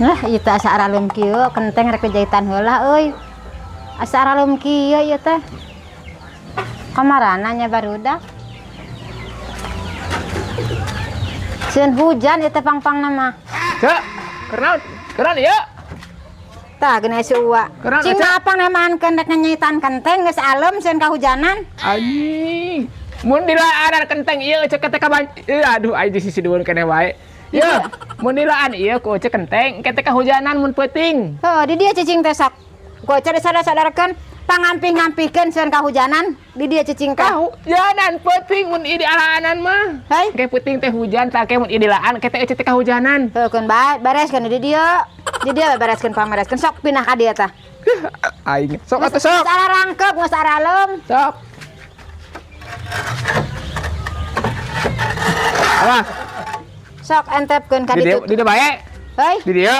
Nah, ieu teh asa araleum kieu, kenteng rek jahitan heula euy. Asa araleum kieu ieu teh. Kamarana nya barudak. Sieun hujan ieu teh pangpangna mah. Cek, kernaon? Kernaon ieu? Tah geuna si Uwa. Kernaon, Cing Cek? mapang nemaankeun rek nyanyitan kenteng geus alem sieun kahujanan. Anjing. Mun dilaan kenteng ieu cek teh kaban. Aduh aing di sisi dueun keneh wae. Ieu, mun dilaan ieu ku cek kenteng ke teh kahujanan mun peuting. Heuh, di dieu cicing teh sok. Ku cek sadar-sadarkeun pangampih-ngampihkeun sieun kahujanan di dieu cicing teh. Kahujanan peuting mun ieu dialaanan mah. Hei. Ke peuting teh hujan tah ke mun ieu dilaan ke teh teh kahujanan. Heuh, keun bae bereskeun di dieu. Di dieu bereskeun pamereskeun sok pindah ka dieu tah. Aing sok atuh sok. Geus ararangkep, geus aralem. Sok. Awas, Sok entepkeun ka di dieu ditu. di dieu bae. Hei. Di dieu.